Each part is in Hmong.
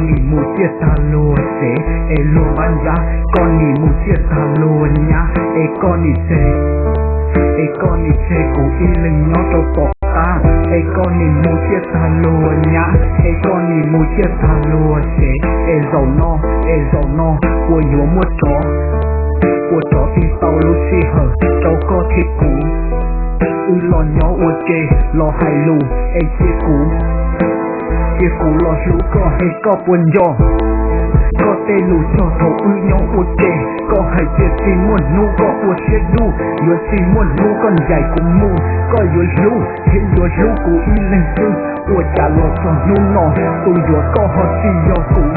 nim mus ciaj tag luag tsev es luag npab nyab, koj nim mus ciaj tag luag nyab es koj nim tseg, es koj nim tseg kuv ib leeg nyob rau tom qab, es koj nim mus ciaj tag luag nyab es koj nim mus ciaj tag luag tsev es zaum no, es zaum no puas yuav muaj tsov, puas tsov tig tau lub sij hawm rau koj thiab kuv, wb los nyob ua ke los hais lus es cia kuv, cia kuv los hlub koj es koj puas nco koj tej lus txog thaum wb nyob ua ke, koj hais tias tsis muaj hnub koj ua siab dub, yuav tsis muaj hnub koj ncaim kuv mus, koj yuav hlub thiab yuav hlub kuv ib leeg xwb. Ua cas los txog hnub no, tus yuav koj ho tsis yog kuv,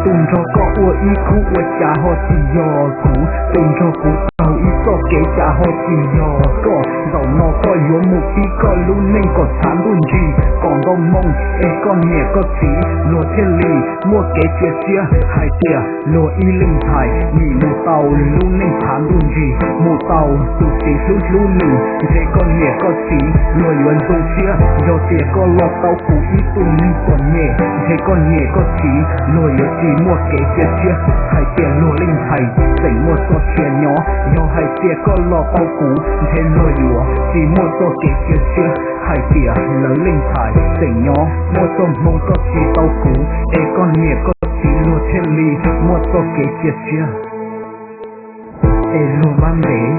tus nrog koj ua ib khub ua cas ho tsis yog kuv, tus nrog kuv taug ib txoj kev cas ho tsis yog koj. Zaum no koj yuav mus pib koj lub neej kom tshav ntuj nrig, kom nto moo es koj niam koj txiv luag thiaj li muaj kev cia siab hais tias luag ib leeg ntxhais nim mus tau lub neej tshav ntuj nrig, mus tau tus txiv hlub hlub nws, ntshe koj niam koj txiv luag yuav zoo siab. Yog tias koj los tau kuv ib tug neeg txom nyem, ntshe koj niam koj txiv luag yuav tsis muaj kev cia siab hais tias luag leej ntxhais tseem muaj txoj sia nyob. Yog hais tias koj los tau kuv, ntshe luag yuav tsis muaj txoj kev cia siab hais tias lawv leej ntxhais tseem nyob. Muaj txoj hmoo koj tsis tau kuv, es koj niam koj txiv luag thiaj li muaj txoj kev cia siab. Es luag npab ntev,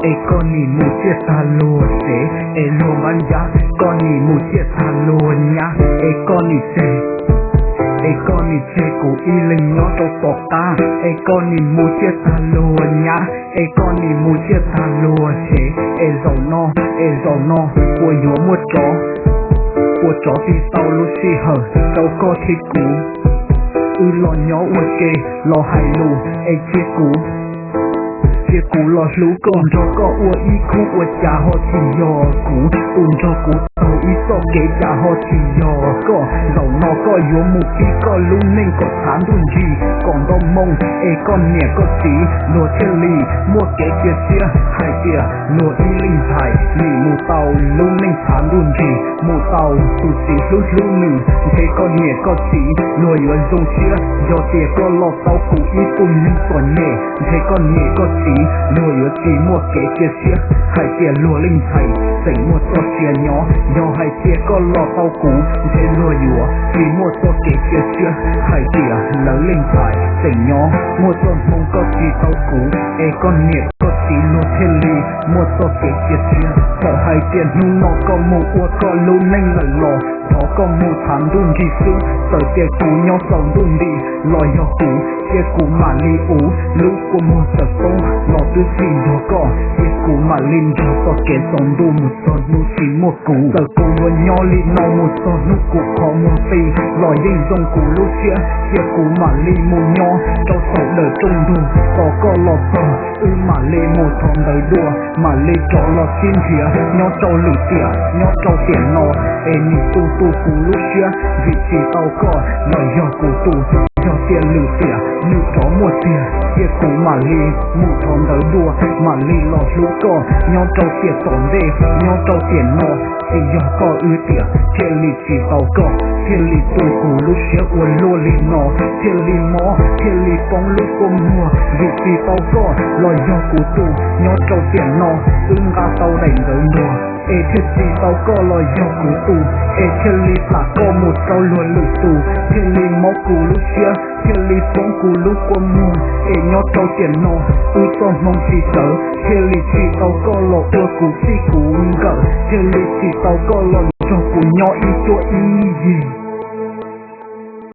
es koj nim mus ciaj tag luag tsev, es luag npab nyab, koj nim mus ciaj tag luag nyab, es koj nim tseg, es koj nim tseg kuv ib leeg nyob rau tom qab, es koj nim mus ciaj tag luag nyab, es koj nim mus ciaj tag luag tsev, es zaum no, es zaum no puas yuav muaj tsov, puas tsov tig tau lub sij hawm rau koj thiab kuv, wb los nyob ua ke los hais lus es cia kuv, cia kuv los hlub koj, nrog koj ua ib khub ua cas ho tsis yog kuv, tus nrog kuv taug ib txoj kev cas ho tsis yog koj. Zaum no koj yuav mus pib koj lub neej kom tshav ntuj nrig, kom nto moo es koj niam koj txiv luag thiaj li muaj kev cia siab hais tias luag ib leeg ntxhais nim mus tau lub neej tshav ntuj nrig, mus tau tus txiv hlub hlub nws, ntshe koj niam koj txiv luag yuav zoo siab. Yog tias koj los tau kuv ib tug neeg txom nyem, ntshe koj niam koj txiv luag yuav tsis muaj kev cia siab hais tias luag leej ntxhais tseem muaj txoj sia nyob. Yog hais tias koj los tau kuv, ntshe luag yuav tsis muaj txoj kev cia siab hais tias lawv leej ntxhais tseem nyob. Muaj txoj hmoo koj tsis tau kuv, es koj niam koj txiv luag thiaj li muaj txoj kev cia siab. Txawm hais tias hnub no koj mus ua koj lub neej lawm los thov koj mus tshav ntuj nrig xwb, txawm tias kuv nyob tsaus ntuj nti los yog kuv, cia kuv mam li ua lub kua muag tawm poob los twb tsis nrog koj, cia kuv mam li nrog txoj kev tsaus ntuj mus txog hnub tsis muaj kuv. Txawm kuv yuav nyob li no mus txog hnub kuv qhov muag qi los yeej zoo kuv lub siab, cia kuv mam li mus nyob rau saum dawm rooj ntug tos koj los txog, wb mam li mus thov ntawv dua, mam li rov los sib nrhiav nyob rau lwm tiam, nyob rau tiam no es nim tu tu kuv lub siab, vim tsis tau koj los yog kuv tus. Yog tias lwm tiam nws rov muaj tiag, cia kuv mam li mus thov ntawv dua, mam li los hlub koj nyob rau tiam tom ntej, nyob rau tiam no. Tsis yog koj wb tiam thiaj li tsis tau koj, thiaj li tu kuv lub siab ua luaj li no, thiaj li mob thiaj li poob lub kua muag, vim tsis tau koj los yog kuv tus. Nyob rau tiam no wb nqa tau daim ntawv ntuag, es thiaj tsis tau koj los yog kuv tus, es thiaj li tham koj mus rau luag lwm tus, thiaj li mob kuv lub siab, thiaj li poob kuv lub kua muag. Es nyob rau tiam no wb txoj hmoo tsis tawv, thiaj li tsis tau koj los ua kuv txij kuv nkawm, thiaj li tsis tau koj los nrog kuv nyob ib cuab ib yig.